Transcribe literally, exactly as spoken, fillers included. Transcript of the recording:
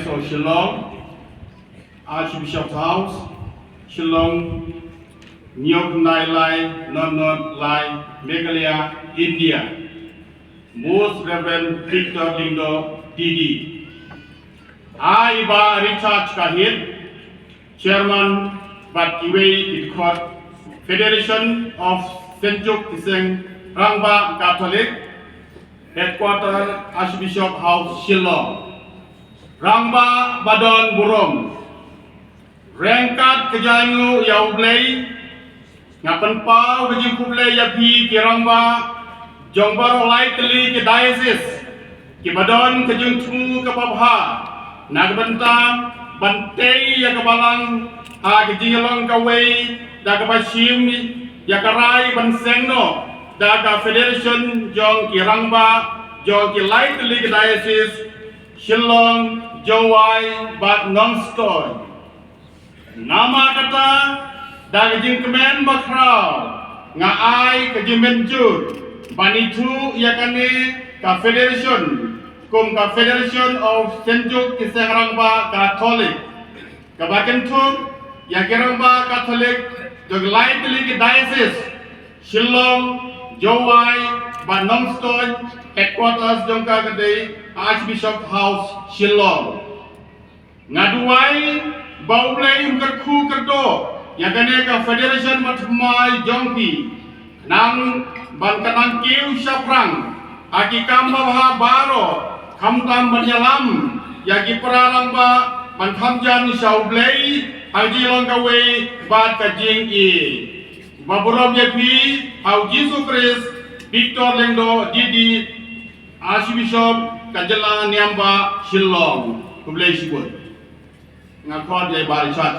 Shillong, Archbishop House, Shillong, Nyok Nai Lai, Non Not Lai, Meghalaya, India. Most Reverend Victor Lyngdoh, D D. Ai Bah Richard Kahit, Chairman bad kiwei ki dkhot, Federation of Synjuk ki Seng Rangbah Catholic, Headquarter Archbishop House Shillong. Rangbah ba don burom. Ryngkat ka jingïainguh ïa U Blei, nga pynpaw ka jingkhublei ïa phi ki rangbah jong baroh lai tylli ki diocese, kiba don ka jingthmu kaba bha na ka bynta ban tei ïa ka balang ha ka jinglong kawei da kaba shim ïa ka rai ban seng noh da ka Federation jong ki rangbah jong ki lai tylli ki diocese, Shillong, Jowai bad Nongstoiñ. Namar kata, da ka jingkmen bakhraw, nga ai ka jingmynjur ban ithuh ïa kane ka Federation kum ka Federation of Synjuk ki Seng Rangbah Catholic, kaba kynthup ïa ki rangbah Catholic jong ki lai tylli ki diocese, Shillong, Jowai bad Nongstoiñ. Headquarters jong ka ka dei Archbishop House, Shillong. Nga duwai ba U Blei un kyrkhu kyrdoh ïa kane ka Federation bathymmai jong phi, khnang ban ka nang kiew shaphrang ha ki kam babha baroh, khamtam ban ïalam ïa ki para rangbah ban kham jan sha U Blei ha ka jinglong kawei bad ka jingïeit. Ba burom ïa phi ha U Jisu Khrist. Victor Lyngdoh, D D, Archbishop ka jylla Niambah Shillong. Khublei shibun. Nga khot ïa i Bah Richard